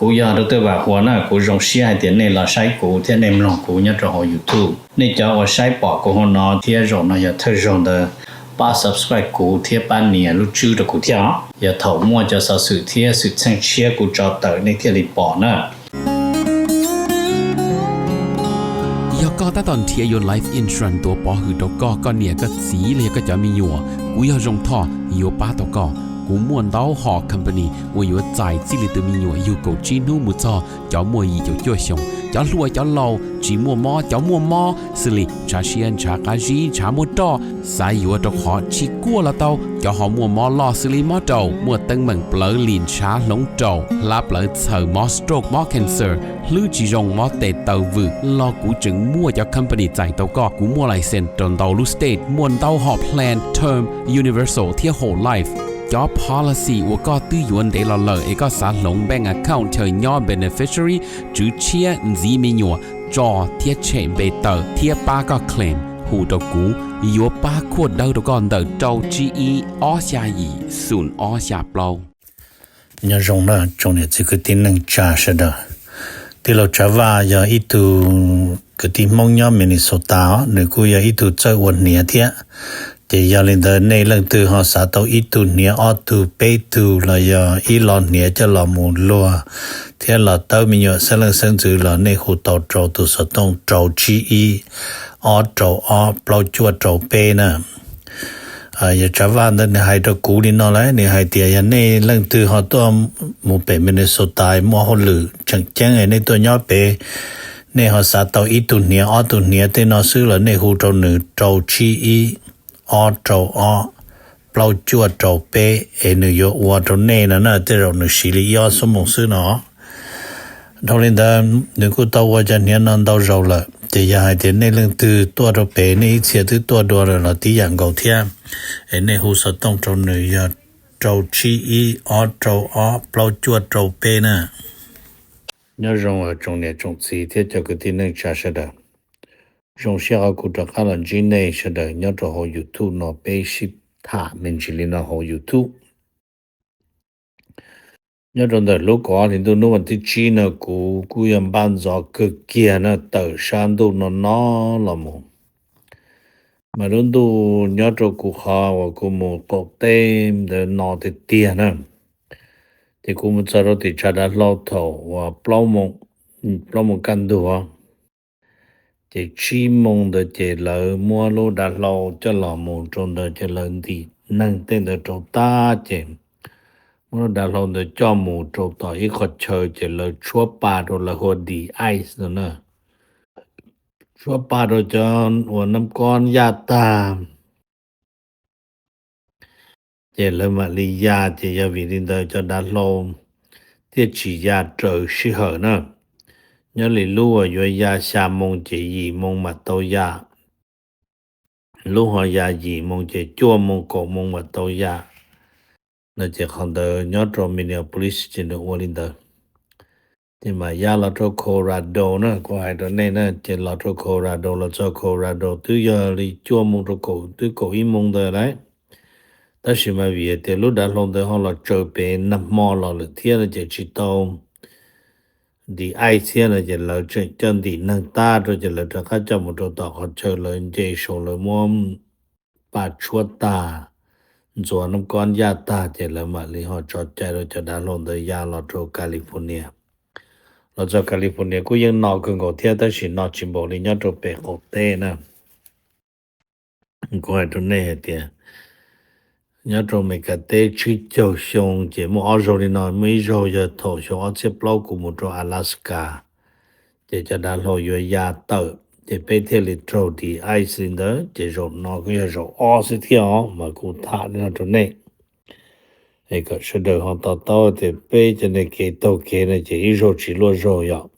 Kuv yog Dr. Vam Huas na, kuv zoo siab hais tias nej los saib kuv thiab nej mloog kuv nyob rau hauv YouTube. Nej cov uas saib pom kuv hauv no thiab zaum no yog thawj zaug ntawd, pab subscribe kuv thiab pab nias lub tswb rau kuv thiab os. Yog thaum muaj cov xov xwm thiab xwm txheej tshiab kuv tso tawm nej thiaj li pom na. Yog koj tab tom nrhiav yuav life insurance tuav pov hwm rau koj, koj niam koj txiv los yog koj cov me nyuam, kuv yog Zoo Thoj yuav pab tau koj. Kuv muaj ntau hom company uas yuav txais txij li tus me nyuam yug kaum tsib hnub mus txog cov muaj yim caum cuaj xyoos, cov hluas cov laus, tsis muaj mob cov muaj mob, xws li ntshav siab ntshav qab zib ntshav muaj roj, xav yuav rau qhov tsis kuaj los tau, cov ho muaj mob loj xws li mob raum, muaj teeb meem plawv lim ntshav hloov raum, hlab plawv txhaws, mob stroke mob cancer, hlwb tsis zoo mob tes taw vwm los kuv tseem muaj cov company txais tau koj. Kuv muaj license rau ntau lub state, muaj ntau hom plan term, universal thiab whole life. Cov policy uas koj twb yuav ntev los lawm es koj xav hloov bank account chaw nyob beneficiary, tswv tshiab, ntxiv me nyuam, tso thiab tshem npe tawm thiab pab koj claim, hu rau kuv, yuav pab khuaj dawb rau koj ntawm rau tsib ib ob xya yim xoom ob xya plaub. Nyob zoo na tsoom niam txiv kwv tij neej tsa sawv daws. Tij laug Tsav Vaj yog ib tug kwv tij Hmoob nyob Minnesota os, nws kuj yog ib tug txawj ua hniav thiab. Ces yog li ntawd nej leej twg ho xav tau ib tug hniav ob tug peb tug los yog ib lo hniav coj los mus luag thiab los tawb me nyuam xeeb leej xeeb ntxwv los nej hu tau rau tus xov tooj rau tsib ib ob rau ob plaub cuaj rau peb na. Yog Tsav Vaj ntawd nws hais rau kuv li no lawm, nws hais tias yog nej leej twg ho tuaj mus pem Minnesota muaj hauj lwm tseem ceeb nej tuaj nyob pem, nej ho xav tau ib tug hniav ob tug hniav tej no xwb los nej hu rau nws rau tsib ib ob rau ob plaub cuaj rau peb es nws yuav ua rau nej no na, tej zaum nws siv li ib ob xuab moos xwb no. Dhau li ntawd nws kuj tau ua cov hniav no ntau zaus lawm, ces yog hais tias nej leej twg tuaj rau pem nej ib txhia twb tuaj dua lawm los tib yam nkaus thiab, es nej hu xov tooj rau nws yog rau tsib ib ob rau ob plaub cuaj rau peb na. Nyob zoo tsoom niam tsoom txiv thiab cov kwv tij neej tsa sawv daws. Zoo siab qhov kuv rov qab los ntsib nej sawv daws nyob rau hauv YouTube no peb sib tham me ntsis li no hauv YouTube. Nyob rau ntawm lub kaum ob hlis ntuj hnub vas thib tsib no kuv kuj yog npaj ntxov kawg kiag na, tawm sab ntuj no no los mus. Mas lub ntuj nyob rau kuv qhov uas kuv mus qaum teb ntawd no tiag tiag na. Ces kuv mus txog rau tim tshav dav hlau thaum uas plaub moos kaj ntug, ces tsib moos ntawd ces lawv muab lub dav hlau coj los mus rau ntawd ces lawv ntim neeg tej ntawd rau tag ces muab lub dav hlau ntawd coj mus rau tom ib qhov chaw ces lawv tshuab pa rau, lawv hu ua de-ice no na. Tshuab pa rau cov uas nab kob yaj tag, ces lawv mam li ya. Ces yog vim li ntawd cov dav hlau thiaj tsis ya raws sij hawm na. Nyob li lub uas yuav ya xya moos ces yim moos mam tau ya, lub ho ya yim moos ces cuaj moos kaum moos mam tau ya no. Ces qhov ntawd nyob rau Minneapolis ces nws ua li ntawd. Ces mam ya los rau Colorado na, kuv hais rau nej na, ces los rau Colorado, los txog Colorado twb yog li cuaj moos rau kaum, twb kaum ib moos ntawd lawm. Tab sis mas vim tias lub dav hlau ntawd ho los tsaws pem nag hmo los lawm thiab no ces tsis tau de-ice thiab no ces lawv tseem coj ntim neeg tag rau ces lawv rov qab coj mus rau tom qhov chaw lawv nce saum lawv muab pa tshuab tag, ntxuav nab kob yaj tag ces lawv mam li ho tso cai rau cov dav hlau ntawd ya los rau California. Los txog California kuj yeej no kawg nkaus thiab tab sis no tsis npaum li nyob rau pem qaum teb na. Kuv hais rau nej hais tias nyob rau Amelikas teb tsib caug xyoo ces muaj ob zaug li no, muaj ib zaug yog thaum xyoo ob txhiab plaub kuv mus rau Alaska, ces cov dav hlau yuav ya tawm ces peb thiaj li raug de-ice li ntawd. Ces zaum no kuj yog zaum ob xwb thiab os mas kuv tham li no rau nej, es kom sawv daws ho to taub tias peb cov niag kev taug kev no ces ib zaug tsis luaj zaug yom.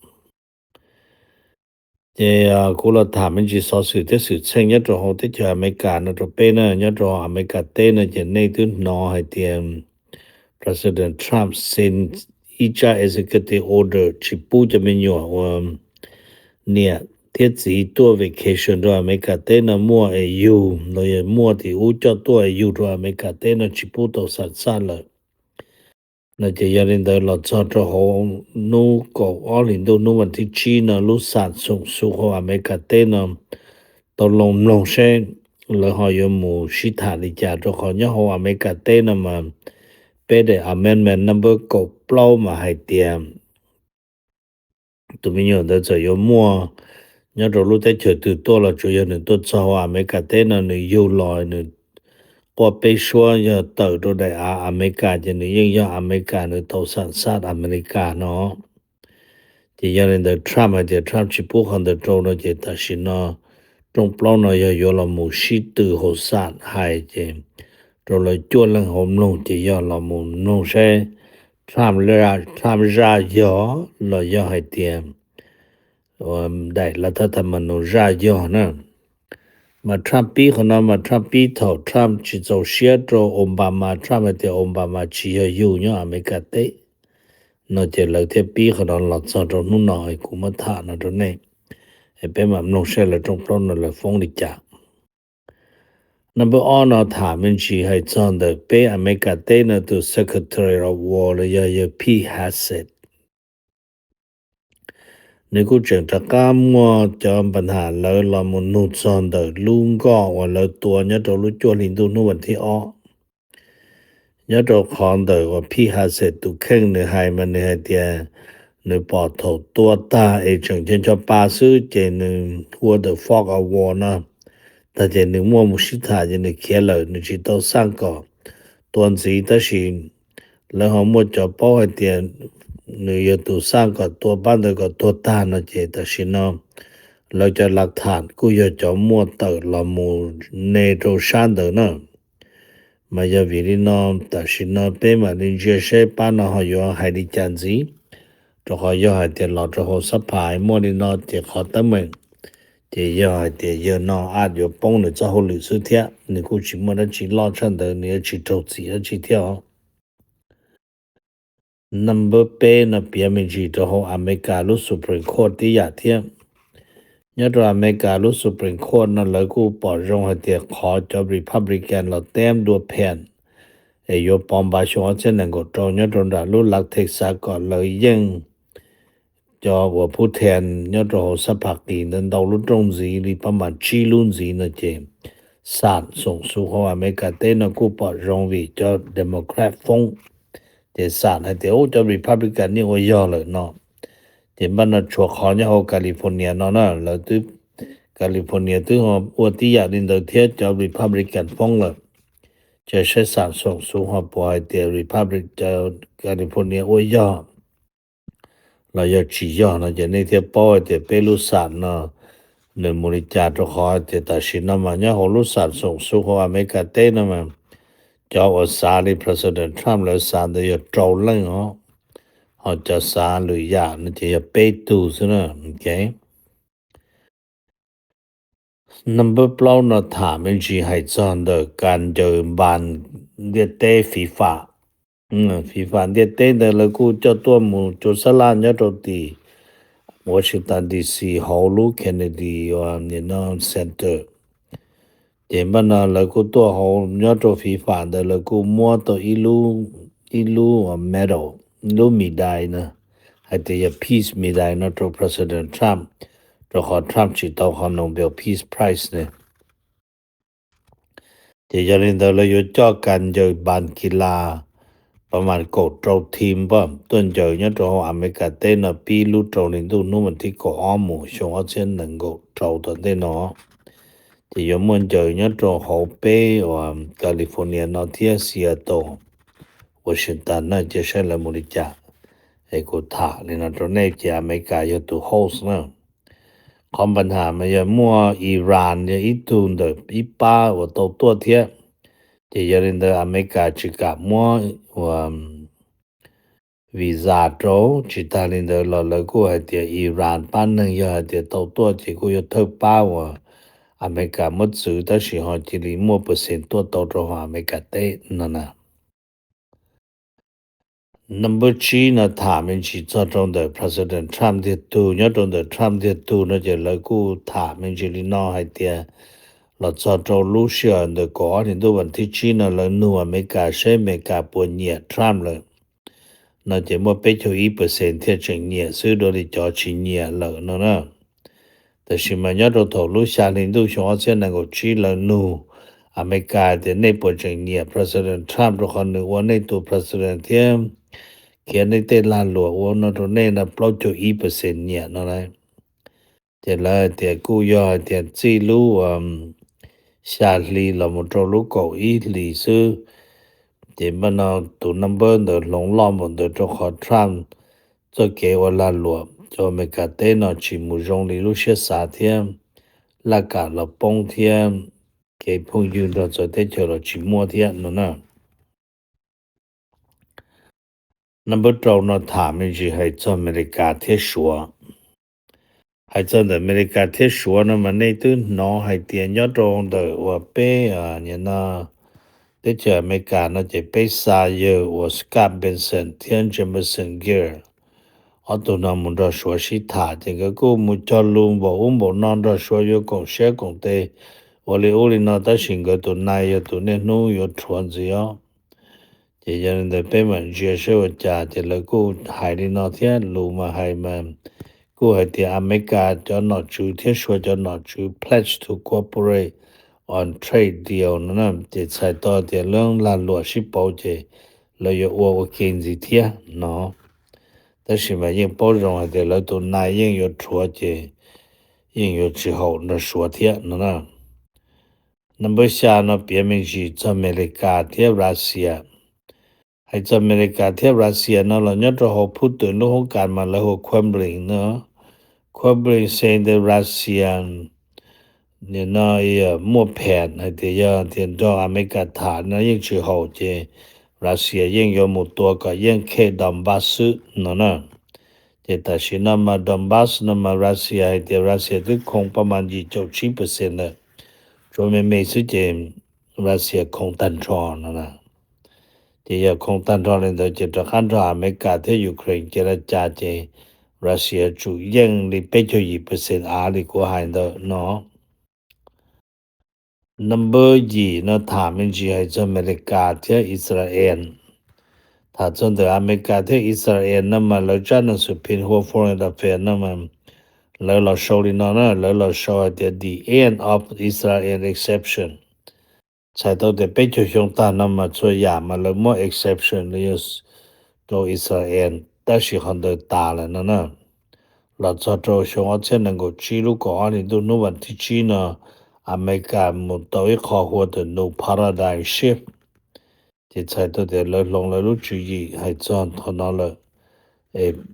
Ces kuv los tham me ntsis xov xwm thiab xwm txheej nyob rau hauv teb chaws Amelikas no rau peb na. Nyob rau Amelikas teb no ces nej twb hnov hais tias President Trump xees ib tsab executive order tsis pub cov me nyuam uas niam thiab txiv tuaj vacation rau Amelikas teb no muaj es yug los yog muaj tim ub coj tuaj es yug rau Amelikas teb no tsis pub tau xam xaj lawm. No ces yog li ntawd los txog rau hauv hnub kaum ob hlis ntuj hnub vas thib tsib no lub xam xoom xu hauv Amelikas teb no tau loo mloog seb lawv ho yuav mus sib tham li cas, rau qhov nyob hauv Amelikas teb no mas peb daim amendment number kaum plaub mas hais tias tus me nyuam ntawd txawm yuav muaj nyob rau lub teb chaws twg tuaj los tsuas yog nws tuaj txog hauv Amelikas teb no nws yug los nws quaj peb suab yog tawm rau daim av Amelikas ces nws yeej yog Amelikas, nws tau xam xaj Amelikas no. Ces yog li ntawd Trump hais tias Trump tsis pub qhov ntawd rau no ces tam sim no rooj plaub no yog yuav los mus sib tw hauv xam hais ces rau lawv cuaj leeg hauv mloog ces yog los mus mloog seb Trump, Trump zaj yog los yog hais tias daim lav thab tham mas nus zaj yog na. Mas Trump pib qhov no mas Trump pib thaum Trump tsis txaus siab rau Obama, Trump hais tias Obama tsis yog yug nyob Amelikas teb no ces lawv thiaj pib qhov no los txog rau hnub no kuv muab tham no rau nej. Es peb mam mloog saib lawv rooj plaub no lawv foob li cas. Number ob no tham me ntsis hais txog ntawm peb Amelikas teb no tus Secretary of War los yog yawg Pete Hegseth. Nws kuj tseem rov qab muaj cov npa nham lawv los mus nug txog ntawm lub nkoj uas lawv tua nyob rau lub cuaj hli ntuj hnub vas thib ob. Nyob rau qhov ntawm uas Pete Hegseth tus kheej nws hais mas nws hais tias nws pom thaum tua tag es tseem ncho ncho pa xwb ces nws ua the fog of war no tag ces nws muaj mus sib tham ces nws khiav lawm, nws tsis tau xaj kom tua ntxiv. Tab sis lawv ho muaj cov paub hais tias nws yog tus xaj kom tua pab ntawd kom tuag tag no ces tam sim no lawv cov lav tham kuj yog cov muaj tawm los mus ne rau sab ntawd na. Mas yog vim li no tam sim no peb mam li ntsia seb pab no ho yuav hais li cas ntxiv, rau qhov yog hais tias los rau hauv xab phas muaj li no ces qhov teeb meem ces yog hais tias yawg no a yuav poob nws txoj hauj lwm xwb thiab, nws kuj tsis muaj dab tsi loj tshaj ntawd, nws yuav tsis raug txim dab tsi thiab os. Number peb no piav me ntsis rau hauv Amelikas lub Supreme Court tib yam thiab. Nyob rau Amelikas lub Supreme Court no lawv kuj pom zoo hais tias qhov cov Republican los teb dua phees es yuav pov npav xyoo ob txhiab nees nkaum rau nyob rau nram lub lav Texas kom lawv yeej cov uas phub then nyob rau hauv xab phas qis ntawd ntau lub rooj ntxiv li pab mas tsib lub ntxiv no ces xam xoom xu hauv Amelikas teb no kuj pom zoo vim cov Democrat foob ces xam hais tias ub cov Republican yeej ua yog lawm no. Ces npaj no tshuav qhov nyob hauv California no na, lawv twb, California twb ua tib yam li ntawd thiab cov Republican foob lawm. Ces saib xam xoom xu ho puas hais tias Republic, California ua yog los yog tsis yog no ces nej thiaj paub hais tias peb lub xam no nws mus li cas, rau qhov hais tias tam sim no mas nyob hauv lub xam xoom xu hauv Amelikas teb no mas cov uas xav li President Trump lawv xav ntawd yog rau leej os, ho cov xav lwm yam no ces yog peb tug xwb na. Ok. Number plaub no tham me ntsis hais txog ntawm kas ncaws npas ntiaj teb FIFA. FIFA ntiaj teb ntawd lawv kuj coj tuaj mus cua sab laj nyob rau tim Washington D C hauv lub Kennedy Center. Ces npaj no lawv kuj tuaj hauv nyob rau FIFA ntawd lawv kuj muab tau ib lub, ib lub medal, lub medai na, hais tias yog peace medai no rau President Trump, rau qhov Trump tsis tau qhov Nobel Peace Prize ne. Ces yog li ntawd lawv yuav coj kas ncaws npas kis las pab mas kaum rau team tuaj ncaws nyob rau hauv Amelikas teb no pib lub rau hli ntuj hnub vas thib kaum ob mus xyoo ob txhiab nees nkaum rau tom ntej no. Ces yuav muaj ncaws nyob rau hauv peb uas California no thiab Seattle, Washington na, cia saib lawv mus li cas. Es kuv tham li no rau nej ces Amelikas yog tus host na. Qhov npa nham mas yog muaj Iran yog ib tug ntawm ib pab uas tau tuaj thiab. Ces yog li ntawd Amelikas tsis kam muab uas visa rau, tsis tag li ntawd los lawv kuj hais tias Iran pab neeg yog hais tias tau tuaj ces kuj yuav thawj pab uas Amelikas muab txwv tab sis ho cia li muaj percent tuaj tau rau hauv Amelikas teb no na. Number tsib no tham me ntsis txog rau ntawm President Trump ntiag tug, nyob rau ntawm Trump ntiag tug no ces lawv kuj tham me ntsis li no hais tias los txog rau lub sij hawm ntawm kaum ob hlis ntuj vas thib tsib no lawv nug Amelikas seb Amelikas puas nyiam Trump lawm. no ces muaj peb caug ib percent thiaj tseem nyiam xwb, dua li cov tsis nyiam lawm no na. Tab sis mas nyob rau thaum lub xya hli ntuj xyoo ob txhiab nees nkaum tsib lawv nug Amelikas tias nej puas tseem nyiam President Trump rau qhov nws ua nej tus president thiab khiav nej tej lag luam ua no rau nej no plaub caug ib percent nyiam no lauj. Ces lawv hais tias kuj yog hais tias txij lub xya hli los mus rau lub kaum ib hlis xwb, ces npaj no tus number ntawd hloov loj npaum ntawd rau qhov Trump txoj kev ua lag luam rau Amelikas teb no tsis mus zoo li lub siab xav thiab laj kam los poob thiab kev phooj ywg nrog txawv teb chaws los tsis muaj thiab no na. Number rau no tham me ntsis hais txog Amelikas thiab Suav. Hais txog ntawm Amelikas thiab Suav no mas nej twb hnov hais tias nyob rau ntawm uas peb nim no teb chaws Amelikas no ces peb xa yawg uas Scott Bessent thiab Jamieson Greer ob tug no mus nrog Suav sib tham ces nkawd kuj mus cog lus npaum ub npaum no nrog Suav yuav koom siab koom tes ua li ub li no tab sis nkawd tus nai yog tus niaj hnub yuav rhuav ntxiv os. Ces yog li ntawd peb mam ntsia saib ua cas ces lawv kuj hais li no thiab lus mas hais mas kuj hais tias Amelikas cov nom tswv thiab Suav cov nom tswv pledge to cooperate on trade deal no na ces txhais tau tias lub lag luam sib pauv ces lawv yuav ua ua ke ntxiv thiab no. Tab sis mas yeej paub zoo hais tias lawv tus nai yeej yuav rhuav ces yeej yuav tsis haum nrog Suav thiab no na. Number xya no piav me ntsis txog Amelikas thiab Russia. Hais txog Amelikas thiab Russia no los nyob rau hauv Putin lub hoob kas mas lawv hu Kremlin no. Kremlin says that Russia nim no muaj pham hais tias yog tias nrog Amelikas tham no yeej tsis haum ces Russia yeej yuav mus tua kom yeej khej Donbas xwb no na. Ces tam sim no mas Donbas no mas Russia hais tias Russia twb khoo paj mas yim caum tsib percent lawm, tsuas me me xwb ces Russia khoo tag nrho no na. Ces yog khoo tag nrho li ntawd ces rov qab nrog Amelikas thiab Ukraine cia li cas ces Russia tsum yeej li peb caug yim percent av li kuv hais ntawd no. Number yim no tham me ntsis hais txog Amelikas thiab Israel. Tham txog ntawm Amelikas thiab Israel no mas lawv tsab nas xus phin hu ua Foreign Affairs no mas lawv los sau li no na, lawv los sau hais tias the end of Israel exception. Txhais tau tias peb caug xyoo tag no mas txhua yam mas lawv muab exception li rau Israel tab sis qhov ntawd tas lawm no na. Los txog rau xyoo ob txhiab nees nkaum tsib lub kaum ob hli ntuj hnub vas thib tsib no Amelikas mus tau ib qho hu ua the new paradigm shift. Ces txhais tau tias lawv hloov lawv lub tswv yim hais txog qhov no lawm.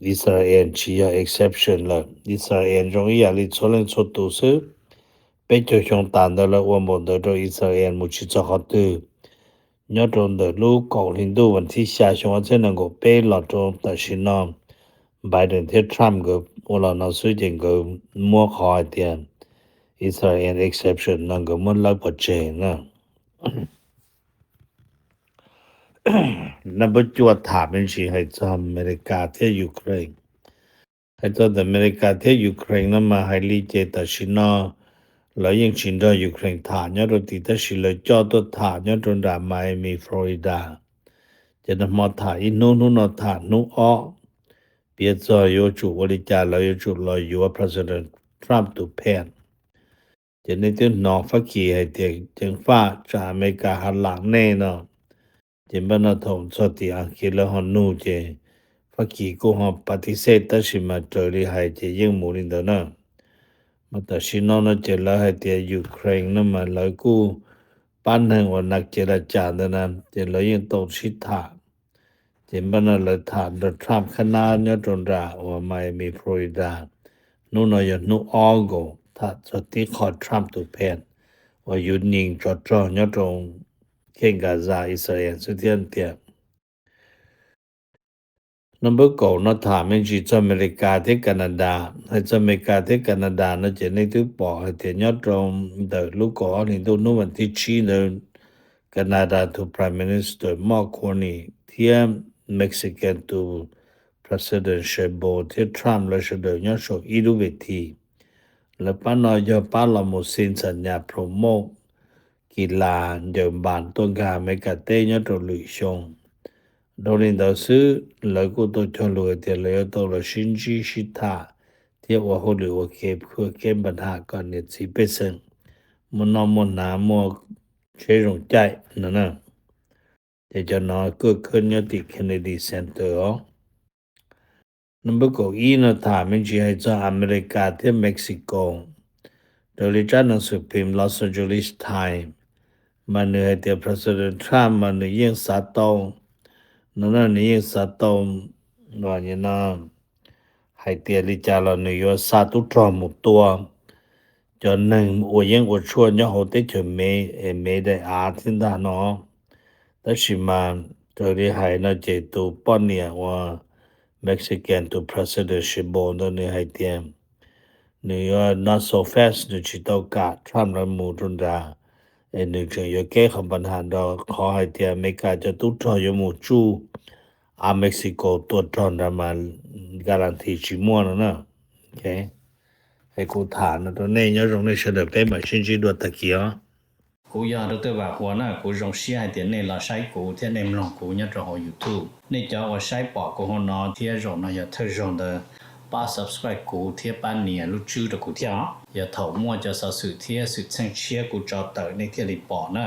Israel tsis yog exception lawm, Israel zoo ib yam li txhua leej txhua tus xwb. Peb caug xyoo tas ntawd lawv ua npaum ntawd rau Israel mus tsis txog qhov twg. Nyob rau ntawm lub kaum hli ntuj vas thib xya xyoo ob txhiab nees nkaum peb los rau tam sim no Biden thiab Trump nkawd ua los no xwb ces nkawd muab qhov hais tias Israel exception no nkawd muab lawb pov tseg na. Number cuaj tham me ntsis hais txog Amelikas thiab Ukraine. Hais txog ntawm Amelikas thiab Ukraine no mas hais li ces tam sim no lawv yeej tsis nrog Ukraine tham nyob rau tid tab sis lawv coj tuaj tham nyob rau nram Miami, Florida. Ces nag hmo tham ib hnub, hnub no tham hnub ob, piav txog yuav tsum ua li cas lawv yuav tsum los yuav President Trump tus phaj. Ces nej twb hnov Fab Kis hais tias ceev faj tsam Amelikas ha lam nej no. Ces npaj no thaum txog tim Askiv lawv ho nug ces Fab Kis kuj ho pa tis xej tab sis mas raws li hais ces yeej mus li ntawd na. Mas tam sim no no ces lawv hais tias Ukraine no mas lawv kuj pab neeg uas nas ces las cas ntawd na ces lawv yeej tau sib tham. Ces npaj no lawv tham nrog Trump khab nab nyob rau nram uas Miami, Florida. Hnub no yog hnub ob nkaus tham txog tib qho Trump tus phaj uas yuav nyeem tsov rog nyob rau khej Gaza Israel xwb thiab tias. Number kaum no tham me ntsis txog Amelikas thiab Canada. Hais txog Amelikas thiab Canada no ces nej twb pom hais tias nyob rau ntawm lub kaum ob hlis ntuj hnub vas thib tsib ntawd Canada tus Prime Minister Mark Carney thiab Mexican tus President Sheinbaum thiab Trump lawv sawv daws nyob saum ib lub ve thi. Lawv pab no yog pab los mus xi ntxas nyas promote kis las ncaws npas tuaj nkag Amelikas teb nyob rau lwm xyoo. Dhau li ntawd xwb, lawv kuj tau cog lus hais tias lawv yuav tau los sib ntsib sib tham thiab ua hauj lwm ua ke phuaj kev npa nham kom niam txiv pej xeem muaj noj muaj hnav, muaj tsheb zoo caij no na. Ces cov no kuj khwb nyob tim Kennedy Center os. Number kaum ib no tham me ntsis hais txog Amelikas thiab Mexico. Raws li tsab nas xwm phim Los Angeles Times mas nws hais tias President Trump mas nws yeej xav tau, no na, nws yeej xav tau, no, hais tias li cas los nws yuav xa tub rog mus tua cov neeg ua yeeb ua tshuaj nyob hauv teb chaws Mev, es Mev daim av thiab ntag no. Tab sis mas raws li hais no ces tus poj niam uas Mexican tus President Sheinbaum ntawd nws hais tias nws yuav not so fast, nws tsis tau kam Trump lawv mus rau nrad, es nws tseem yuav keb qhov npa nham nrog qhov hais tias Amelikas cov tub rog yuav mus tsuj av Mexico tua rog nrad mas guarantee tsis muaj no na. Es kuv tham no rau nej, nyob zoo nej sawv daws, peb mam sib ntsib dua tag kis os. Kuv yog Doctor Vam Huas na, kuv zoo siab hais tias nej los saib kuv thiab nej mloog kuv nyob rau hauv YouTube. Nej cov uas saib pom kuv hauv no thiab zaum no yog thawj zaug ntawd, pab subscribe kuv thiab pab nias lub tswb rau kuv thiab os. Yog thaum muaj cov xov xwm thiab xwm txheej tshiab kuv tso tawm nej thiaj li pom na.